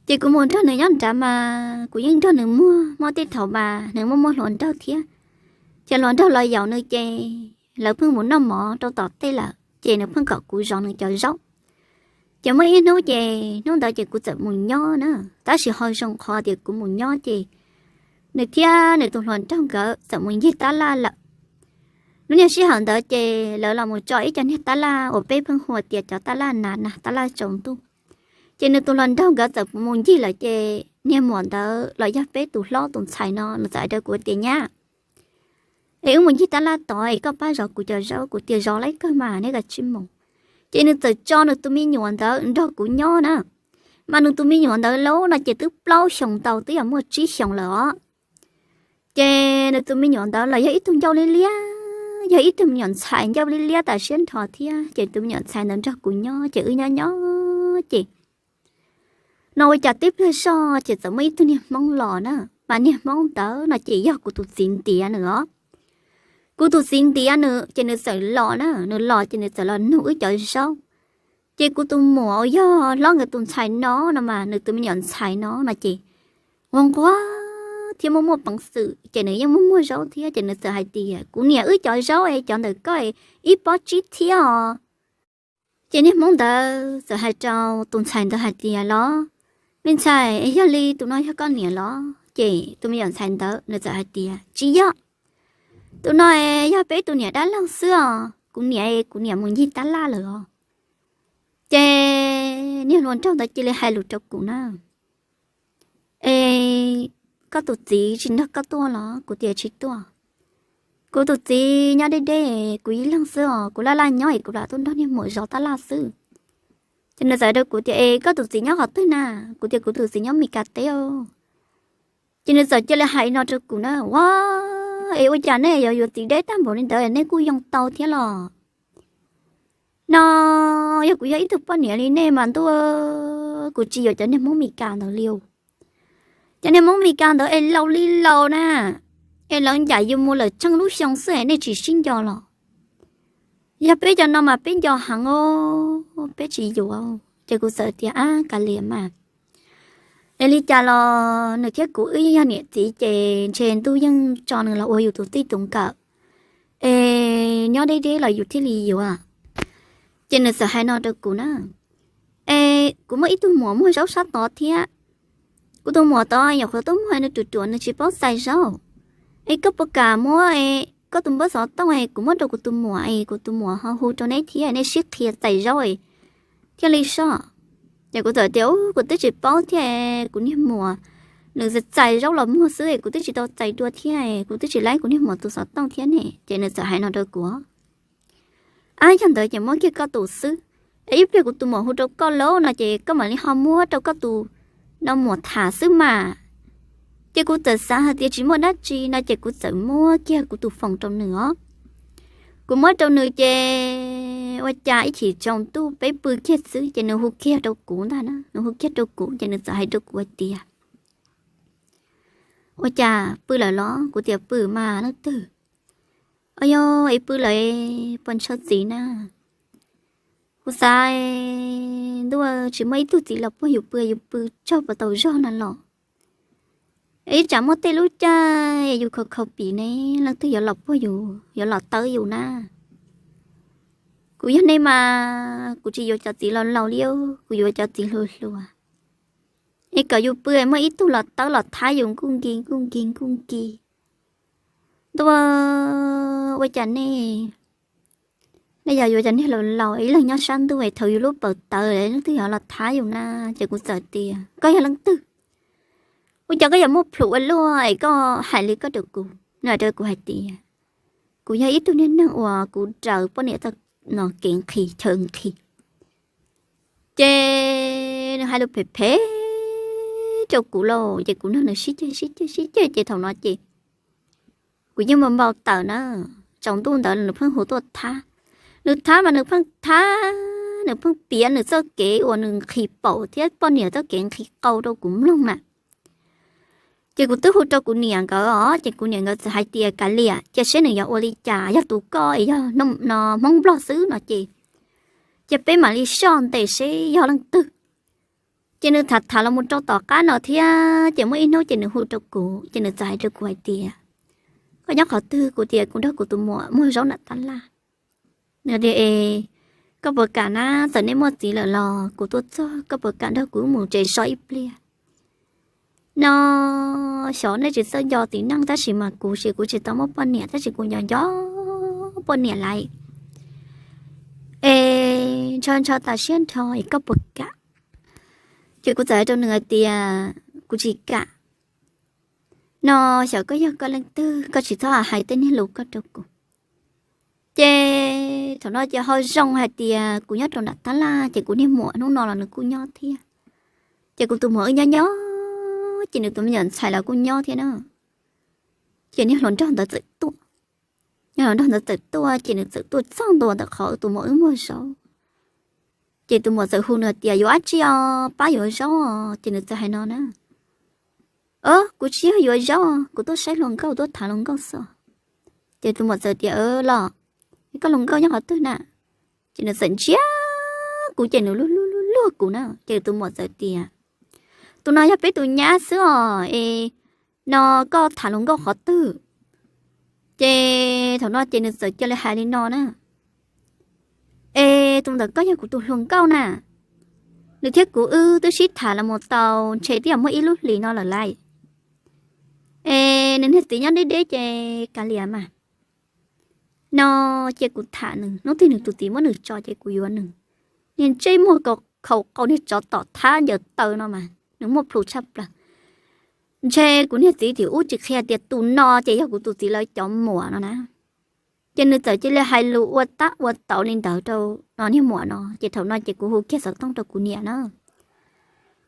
Ces kuv mus nrog nws nyob nrad mas kuv yeej nrog nws muag, muaj tej thaum mas nws muaj muaj hluas nraug thiab. Ces hluas nraug los yaum nws ces lawv pheej mus noj mov rau tom tej lawm, ces nws pheej kom kuv zov nws cov zaub. Ces muaj ib hnub ces hnub ntawd ces kuv txawm mus nyob na, tab sis ho zoo qhov tias kuv mus nyob ces nws thiab nws tus hluas nraug nkawd txawm mus ncig tab laj lawm. Lub niag sij hawm ntawd ces lawv los mus tso ib co niag tab laj uas peb pheej hu tias cov tab laj na na, tab laj tsaus ntuj. Ces nws tus hluas nraug nkawd txawm mus ncig lawm ces niag muam ntawd los yog peb tus hlob tus ntxhais no nws txawm hais rau kuv tias, Nyab, es wb mus ncig tab laj tod es koj pab zov kuv cov zaub. Kuv tias, Zov lawm kawg mas, nej kav tsij mus. Ces nws txawm tso nws tus me nyuam ntawd nrog kuv nyob na. Mas nws tus me nyuam ntawd lub no ces twb plaub xyoos ntau, twb yog muaj tsib xyoos lawm os. Ces nws tus me nyuam ntawd los yog ib tug ncauj liab liab, yog ib tug me nyuam ntxhais ncauj liab liab tas siab nrho thiab. Ces tus me nyuam ntxhais ntawd nrog kuv nyob ces wb nyob nyob ces no ua cas tib pliag zoj ces txawm muaj ib tug niag Hmoob los na. Mas niag Hmoob ntawd no ces yog kuv tus txiv ntiav nws os. Kuv tus txiv ntiav nws ces nws txawm los na, nws los ces nws txawm los nug wb cov zaub. Ces kuv tus muam uas yog hlob nkawd tus ntxhais no no mas nws tus me nyuam ntxhais no no ces ua nquag thiab muaj muaj peev xwm ces nws yeej muaj muaj zaub thiab ces nws txawm hais tias, Kuv niam, wb cov zaub es cov ntawm koj ib pob tsib txhiab os. Ces niag Hmoob ntawd txawm hais rau tus ntxhais ntawd hais tias, Los me ntxhais, yog li tus no yog koj niam los? Ces tus me nyuam ntxhais ntawd nws txawm hais tias, Tsis yog, tus no yog peb tus niam dab laug xwb os, kuv niam, kuv niam mus ncig tab laj lawm os. Ces niag hluas nraug ntawd cia li hais lus rau kuv na, Es koj tus txiv tsis nrog koj tuaj los? Kuv tias, Tsis tuaj. Kuv tus txiv nyob deb deb, kuv ib leeg xwb os, kuv laj laj nyob es kuv lam tuaj nrog niag muam zov tab laj xwb. Ces nws txawm rau kuv tias, Es koj tus txiv nyob qhov twg na? Kuv tias, Kuv tus txiv nyob Mes Kas teb os. Ces nws txawm cia li hais no rau kuv na, Ua, es ua cas nej yuav yuav txiv deb tag npaum li ntawd nej kuj yoo tau thiab los? No yog kuv yog ib tug poj niam li nej mas ntuj, kuv tsis yuav cov niag Hmoob Mes Kas ntawd li. Cov niag Hmoob Mes Kas ntawd es laus li laus na, es lawv ncaim yus mus lawm tsheej lub xyoo xwb es nej tsis sib nco los? Yog peb cov no mas peb nco heev os, peb tsis yuav. Ces kuv txawm tias, Ab, kav liam mas, es li cas los nws thiab kuv wb yeej yog niam txiv ces ntshe ntuj yeej tso nws los ua yus tus txij tus nkawm, es nyob deb deb los yus thiaj li yuav. Ces nws txawm hais no rau kuv na, Es kuv muaj ib tug muam muag zaub sab tod thiab. Kuv tus muam tod nyuam qhuav tuaj muag, nws ruam ruam nws tsis paub txais zaub. Es koj puas kam muab koj tus npawb xov tooj es kuv muab rau kuv tus muam es kuv tus muam ho hu rau neb thiab nej sib qhia txais zaub thiaj li soj? Ces kuv txawm tias, Ub, kuv twb tsis paub thiab, kuv niag muam nws txais zaub los muag xwb es kuv twb tsis tau txais dua thiab, kuv twb tsis laib kuv niag muam tus xov tooj thiab ne. Ces nws txawm hais no rau kuv, Ab, yog ntawd ces muab kiag koj tus xwb, es ib pliag kuv tus muam hu rau koj lauj no ces koj mam li ho muab rau koj tus no muam tham xwb mas. Ces kuv txawm xav hais tias tsis muaj dab tsi no ces kuv txawm muab kiag kuv tus foos rau nws os. Kuv muab rau nws ces ua cas ib chim tsaus ntuj peb pw kiag xwb ces nws hu kiag rau kuv ntag na, nws hu kiag rau kuv ces nws txawm hais rau kuv hais tias, Ua cas pw lawm los? Kuv tias, Pw mas leej twg? Os, yog es pw lawm puas ntshaw txiv na? Kuv xav ntuj, tsis muaj ib tug txiv los puag yus pw, yus pw tsaug puas tau zog na los? Ib tsam muaj tej lub caij yus khaus khaus pim ne, leej twg yuav los puag yus, yuav los tawb yus na? Kuv yog nej mas kuv tsis yuav cov txiv laus laus li, kuv yuav cov txiv hluas hluas. Es kom yus pw muaj ib tug los tawb los thab yus nkuj nki nkuj nki nkuj nki. Ntuj, ua cas nej, nej yog yuav cov niag laus laus ib leeg nyob sab ntuj es thaum yus lub paws tawv leej twg yuav los thab yus na? Ces kuv txawm tias, koj yog leej twg? Ua cas koj yuav muaj plhus ua luaj es koj hais li koj rau kuv? Nws hais rau kuv hais tias, kuv yog ib tug niag neeg uas kuv raws poj niam txoj kev nqhis chaw nqhis. Ces nws hais lus phem phem rau kuv lauj, ces kuv nrog nws sib ceg sib ceg sib ceg ces thaum no ces kuv yeej npau npau taws na. Tsaus ntuj ntawd nws pheej hu tuaj thab. Nws thab mas nws pheej thab, nws pheej piav nws txoj kev uas nws nqhis paum thiab poj niam txoj kev nqhis qau rau kuv mloog na. Ces kuv twb hu rau kuv niam nkawd os, ces kuv niam nkawd txawm hais tias, kav liam, cia seb nws yuav ua li cas, yog tus koj es yog no Hmoob Nplog xwb no ces, ces peb mam li soj ntes seb yog leej twg. Ces nws tham tham los mus rau tom qab no thiab, ces muaj ib hnub ces nws hu rau kuv, ces nws txawm hais rau kuv hais tias, koj nyob qhov twg? Kuv tias kuv nrog kuv tus muam muag zaub nram tab laj. Nws tias, es koj puas kam na, txawm nej muaj txiv lawm los kuv tuaj txog, koj puas kam nrog kuv mus tsev so ib pliag? No xyov nej tsis txawj nco txiv neej tab sis mas kuv ces kuv tsis tau muaj poj niam tab sis kuv nco nco poj niam lawm. Es ntshaw ntshaw tas siab nrho es koj puas kam? Ces kuv txawm hais rau nws hais tias, kuv tsis kam. No xyov koj yog koj leej twg, koj tsis txhob hais tej niag lus koj rau kuv. Ces thaum no ces ho zoo hais tias kuv nyob rau nram tab laj ces kuv niag muam hnub no los nws kuj nyob thiab. Ces kuv tus muam wb nyob nyob ces nws tus me nyuam ntxhais los kuj nyob thiab na. Ces niag hluas nraug ntawd txawm tuaj. Niag hluas nraug ntawd txawm tuaj ces nws txawm tuaj txog ntua ntawm qhov tus muam wb muag zaub. Ces tus muam txawm hu nws tias, yuav dab tsi os, pab yuav zaub os? Ces nws txawm hais no na, kuv tsis yog yuav zaub, kuv tuaj saib hluas nkauj, tuaj tham hluas nkauj xwb. Ces tus muam txawm tias, los, koj hluas nkauj nyob qhov twg na? Ces nws txawm ntsia kuv ces nws luag luag luag kuv na. Ces tus muam txawm tias, tus no yog peb tus nyab xwb os, es no koj tham hluas nkauj qhov twg? Ces thaum no ces nws txawm cia li hais li no na, es tus ntawm koj yog kuv tus hluas nkauj na, nws thiab kuv wb twb sib tham los mus tau ntshe twb yog muaj ib lub hlis no lawm lauj. Es nws niag txiv nyob deb deb ces kav liam mas. No cia kuv tham nws, hnub twg nws tus txiv muab nws tso ces kuv yuav nws. Niag ntsej muag khaus qau niag tsov tom thab ncaws taw no mas nws muaj plhus tshaj plaws. Ntshe kuv niag txiv tim ub tsis qhia tias tus no ces yog kuv tus txiv lawv cov muam no na. Ces nws txawm cia li hais lus ua tab ua tauv li ntawd rau no niag muam no ces thaum no ces kuv hu kiag xov tooj rau kuv niam na.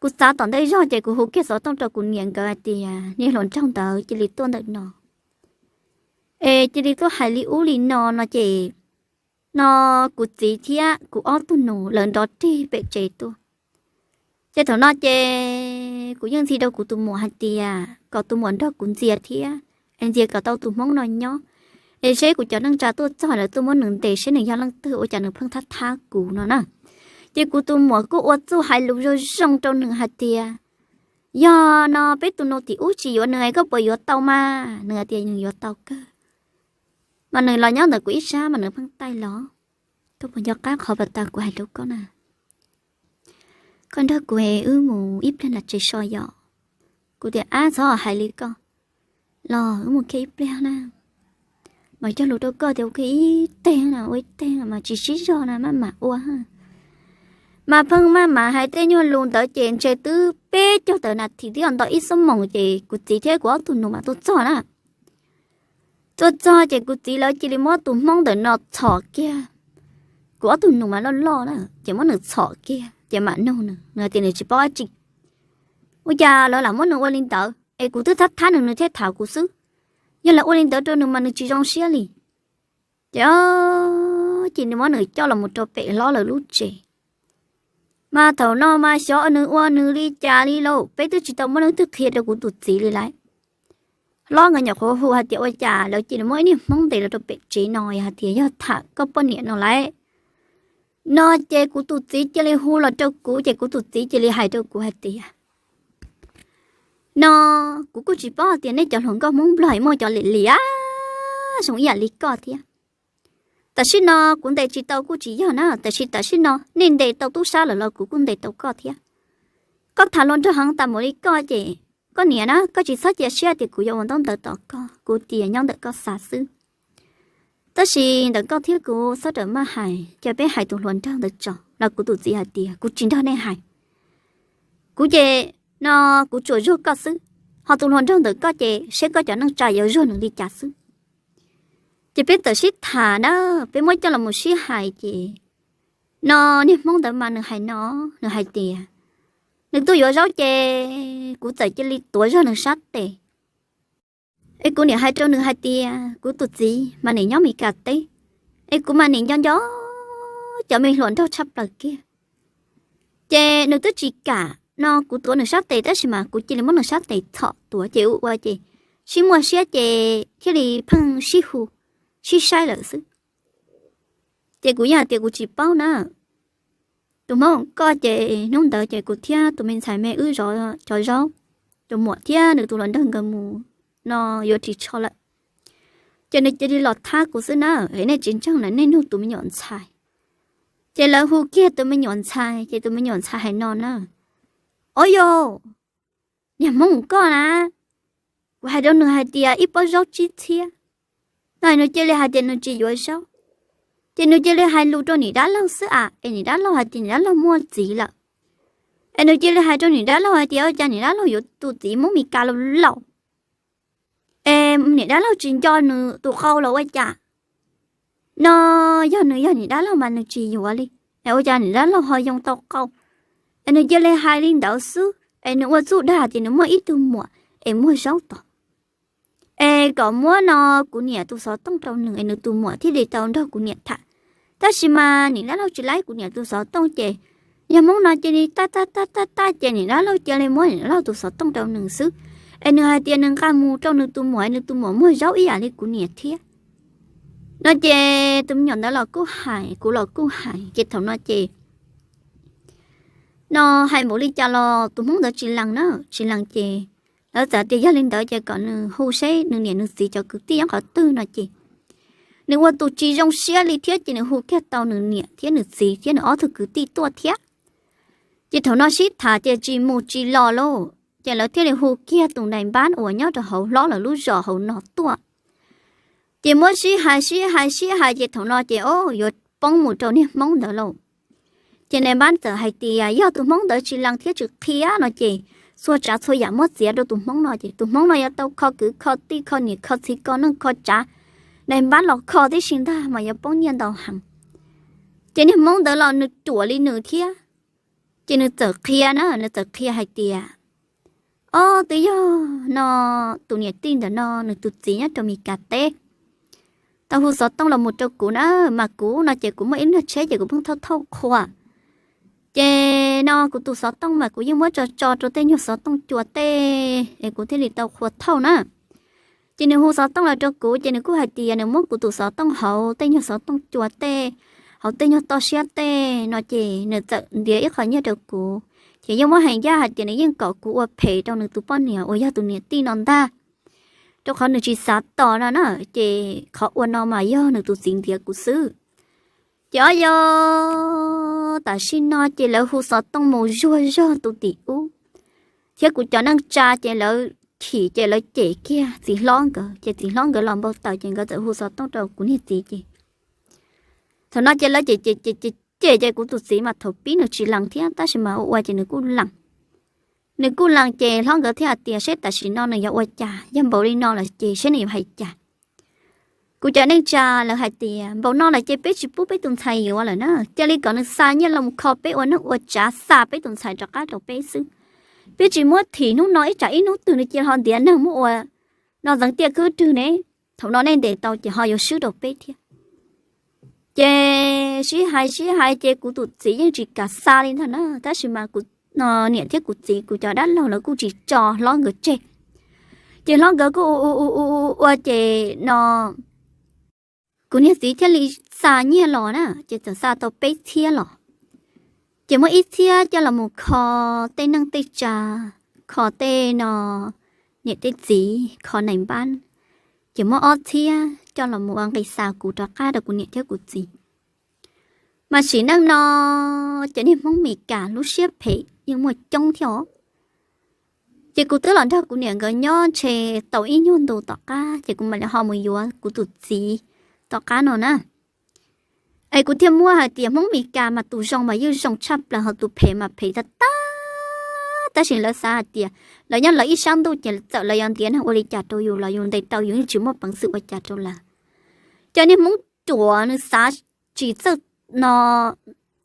Kuv txav tom ntej zog ces kuv hu kiag xov tooj rau kuv niam nkawd hais tias niag hluas nraug ntawd cia li tuaj ntawm no, es cia li tuaj hais li ub li no no ces, no kuv txiv thiab kuv ob tug nus lawv nrov rig pem tsev tuaj. Ces thaum no ces kuv yeej ntxhi rau kuv tus muam hais tias kom tus muam nrog kuv ntxias thiab, es ntxias kom tau tus hmoob no nyob, es seb kuv cov neej tsa tuaj txog lawv tuaj muab nws ntes seb nws yog leej twg ua cas nws pheej thab thab kuv no na. Ces kuv tus muam kuj ua txuj hais lus zoo zoo rau nws hais tias, yog no peb tus nus tim ub tsis yuav nws es koj puas yuav tau mas? Nws hais tias nws yuav tau kawg. Mas nws los nyob ntawm kuv ib sab mas nws pheej taij los. Koj puas nco qab qhov pas tas kuv hais rau koj na? Koj nrog kuv es wb mus ib pliag nram tsev so yom? Kuv tias, ab, txhob hais li koj, los wb mus kiag ib pliag na. Mas cog lus rau koj tias ua kiag ib teg na, ua ib teg mas tsis sib zog na, maj mam ua. Mas pheej maj mam hais tej nyuag lus ntawd ces ntshe twb peb caug tawm nas this twb yog nto ib xuab moos ces kuv txiv thiab kuv ob tug nus mas tuaj txog na. Tuaj txog ces kuv txiv lawv cia li muab tus hmoob ntawm no txhom kiag. Kuv ob tug nus mas loj loj na, ces muab nws txhom kiag ces mam nug nws, nws tias nws tsis paub dab tsi. Ua cas lawv lam muab nws ua li ntawd es kuv twb thab thab nws nws thiaj tham kuv xwb. Yog lawv ua li ntawd rau nws mas nws tsis zoo siab li. Ces, ces nws muab nws coj los mus rau pem hlob lawv lub tsev. Mas thaum no mas xyov nws ua nws li cas li lauj, peb twb tsis tau muaj leej twg qhia rau kuv tus txiv li lauj. Hlob nkawd nyuam qhuav hu hais tias ua cas lawv cia li muab ib niag hmoob ntes los rau pem tsev no, hais tias yog tham koj poj niam no lauj. No ces kuv tus txiv cia li hu los rau kuv ces kuv tus txiv cia li hais rau kuv hais tias, No kuv kuj tsis paub tias nej cov hluas nkauj Hmoob Nplog muaj cov lim lim zoo ib yam li koj thiab. Tam sim no kuv ntes tsis tau kuj tsis yog na, tiam sis tam sim no nej ntes tau tub sab lawm los kuv kuj ntes tau koj thiab. Koj tham hluas nraug heev tas mus li koj ces koj niam na, koj tsis txhob cia siab tias kuv yuav ua ntaub ntawv tom koj, kuv tias nyob ntawm koj xav xwb. Tab sis ntawm koj thiab kuv txhob rawm maj hais, cia peb hais tus hluas nraug ntawd tso. Los kuv tus txiv hais tias kuv tsis nrog nej hais. Kuv ces no kuv tsuas zuag koj xwb, ho tus hluas nraug ntawm koj ces seb koj cov neej tsa yuav zuag nws li cas xwb. Ces peb txawm sib tham na, peb muab coj los mus sib hais ces no niag Hmoob ntawd mas nws hais no, nws hais tias nws tuaj yuav zaub ces kuv txawm cia li tuav zog nws sab tes. Es kuv niam hais rau nws hais tias kuv tus txiv mas nim nyob Mes Kas teb, es kuv mas nim nco nco cov me hluas nraug tshaj plaws kiag. Ces nws twb tsis kam no kuv tuav nws sab tes tab sis mas kuv cia li muab nws sab tes txhom tuav ces ua ua ces sib muaj siab ces thiaj li pheej sib hu, sib saib lawm xwb. Ces kuv yeej hais tias kuv tsis paub na. Tus Hmoob koj ces hnub ntawd ces kuv thiab tus me ntxhais me wb zov cov zaub, tus muam thiab nws tus hluas nraug nkawd mus no yuav ris tsho lawm. Ces nws cia li los thab kuv xwb na, es nej tsis ntseeg na nej nug tus me nyuam ntxhais. Ces lawv hu kiag tus me nyuam ntxhais ces tus me nyuam ntxhais hais no na, Ob yog, niag Hmoob koj na, kuv hais rau nws hais tias ib pob zaub tsib txhiab, no nws cia li hais tias nws tsis yuav zaub. Ces nws cia li hais lus rau niam dab laug xwb as, es niam dab laug hais tias niam dab laug muaj txiv lawm. Es nws cia li hais rau niam dab laug hais tias ua cas niam dab laug yuav tus txiv Hmoob Mes Kas laus laus, es niam dab laug tsis nco nws tus qau los ua cas. No yog nws yog niam dab laug mas nws tsis yuav li, es ua cas niam dab laug ho yoo tau qau. Es nws cia li hais li ntawd xwb, es nws ua txuj dag tias nws muaj ib tug muam es muaj zaub tod, es kom muab no kuv niam tus xov tooj rau nws es nws tus muam thiaj li tau nrog kuv niam tham. Tab sis mas niam dab laug tsis laib kuv niam tus xov tooj ces niag Hmoob no cia li tab tab tab tab tab ces niam dab laug cia li muab niam dab laug tus xov tooj rau nws xwb. Es nws hais tias nws nqa mus rau nws tus muam, nws tus muam muaj zaub ib yam li kuv niam thiab. No ces tus me nyuam ntawd los kuj hais, kuv los kuj hais, ces thaum no ces no hais npaum li cas los tus Hmoob ntawd tsis lees na, tsis lees ces lawv txawm tias yog li ntawd ces kom nws hu seb nws niam nws txiv cov kwv tij nyob qhov twg no ces nws ua tus tsis zoo siab li thiab ces nws hu kiag tau nws niam thiab nws txiv thiab nws ob tug kwv tij tuaj thiab. Ces thaum no sib tham ces tsis mus tsis los lauj, ces lawv thiaj li hu kiag tus nais npab uas nyob rau hauv hlob lawv lub zos hauv no tuaj. Ces muab sib hais sib hais sib hais ces thaum no ces o yuav poob mus rau niag Hmoob ntawd lauj. Ces nais npab txawm hais tias yog tus Hmoob ntawd tsis lees thiab tsis qhia no ces txhua tsav txhua yam muab txiav rau tus Hmoob no ces tus Hmoob no yuav tau kho kwv kho tij kho niam kho txiv kho neej kho tsav, nais npab los kho tib si ntag mas yuav poob nyiaj ntau heev. Ces niag Hmoob ntawd los nws ruam li nws thiab, ces nws txawm qhia na, nws txawm qhia hais tias o twb yog no tus niam tij ntawm no nws tus txiv nyob rau Mes Kas teb tau hu xov tooj los mus rau kuv na, mas kuv no ces kuv muaj ib lub tsheb ces kuv pheej thauj thauj qhua. Ces no kuv tus xov tooj mas kuv yeej muab tso tso rau tej nyuag xov tooj cua tej es kuv thiaj li tau qhua thauj na. Ces nws hu xov tooj los rau kuv ces nws kuj hais tias nws muab kuv tus xov tooj hauv tej nyuag xov tooj cua tej, hauv tej nyuag toj siab tej no ces nws txawm ntiav ib qho nyiaj rau kuv. Ces yeej muab hais ncaj hais tias nws yeej kom kuv ua phem rau nws tus poj niam uas yog tus niam tij no ntag, rau qhov nws tsis xav tos no na, ces qhov ua no mas yog nws tus txiv ntiav kuv xwb. Ces o yog tam sim no ces lawv hu xov tooj mus zuag zog tus tim ub, thiab kuv cov neej tsa ces lawv chim ces lawv cem kiag txiv hlob nkawd, ces txiv hlob nkawd los npau taws ces nkawd txawm hu xov tooj rau kuv niag txiv ces thaum no ces lawv cem cem cem cem cem ces kuv tus txiv mas thaum pib nws tsis lees thiab tab sis mas ua ua ces nws kuj lees. Nws kuj lees ces hlob nkawd thiaj hais tias seb tam sim no nws yuav ua cas, yog npaum li no lawm ces seb nws yuav hais cas. Kuv cov neej tsa lawv hais tias npaum no lawm ces peb tsis pub peb tus ntxhais yuav lawm na, cia li kom nws xa nyiaj los kho peb ua neej ua tsav, xa peb tus ntxhais rov qab rau peb xwb. Peb tsis muab thim hnub no ib tsam ib hnub twg nws cia li ho ntiav neeg muab ua no ntxeev tiaj khwb rwg ne. Thaum no nej ntes tau ces ho yuav swb rau peb thiab. Ces sib hais sib hais ces kuv tus txiv yeej tsis kam xa li ntag na, tab sis mas kuv niam thiab kuv txiv kuv cov dab laug lawv kuj tsis tso hlob nkawd tseg. Ces hlob nkawd kuj ua ua ua ua ces no kuv niag txiv thiaj li xa nyiaj los na, ces txawm xa tau peb txhiab los. Ces muab ib txhiab coj los mus kho tej neej tej tsa, kho tej no niam tej txiv kho nees npab, ces muab ob txhiab coj los mus ua nqi xa kuv rov qab rau kuv niam thiab kuv txiv. Mas sim neej no cov niag Hmoob Mes Kas lub siab phem yeej muaj coob thiab os. Ces kuv twb los nrog kuv niam nkawd nyob ntshe tau ib nyuag ntu tom qab ces kuv mam li ho mus yuav kuv tus txiv tom qab no na. Es kuv thiaj muab hais tias Hmoob Mes Kas mas tus zoo mas yeej zoo tshaj plaws, ho tus phem mas phem tag tag. Tab sis lawv xav hais tias lawv nyob lawv ib sab ntuj ces txawm lawv yuav ntiav neeg ua li cas rau yus los yus ntes tau yus yeej tsis muaj peev xwm ua cas rau lawv. Cov niag Hmoob ruam nws xav tsis txawj no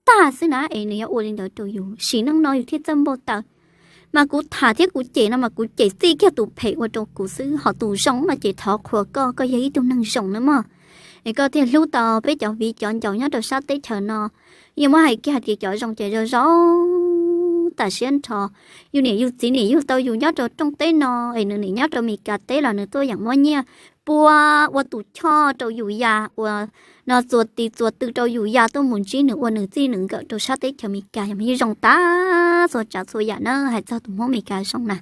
tag xwb na, es nws yuav ua li ntawd rau yus. Sim neej no yus thiaj txawj npau taws. Mas kuv tham thiab kuv cem no mas kuv cem txij kiag tus phem ua rau kuv xwb, ho tus zoo no ces thov qhuas koj, koj yog ib tug neeg zoo na mog, es koj thiaj hlub tau peb cov viv cov ncaus nyob rau sab teb chaws no. Yeej muab hais kiag hais tias cov zoo ces zoo zoo tas siab nrho. Yus niam yus txiv niam yug tau yus nyob rau rooj teb no, es nws niam nyob rau Mes Kas teb los nws tuaj yeem muab nyiaj pua ua tus choj rau yus ya, ua no txuas tis txuas tw rau yus ya tuaj mus ntsib nws ua nws txij nws nkawm rau sab teb chaws Mes Kas, yog mas yeej zoo tas txhua tsav txhua yam na, hais txog tus Hmoob Mes Kas zoo na.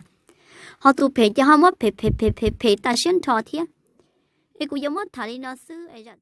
Ho tus phem ces ho muab phem phem phem phem phem tas siab nrho thiab. Es kuv yuav muab tham li no xwb es zam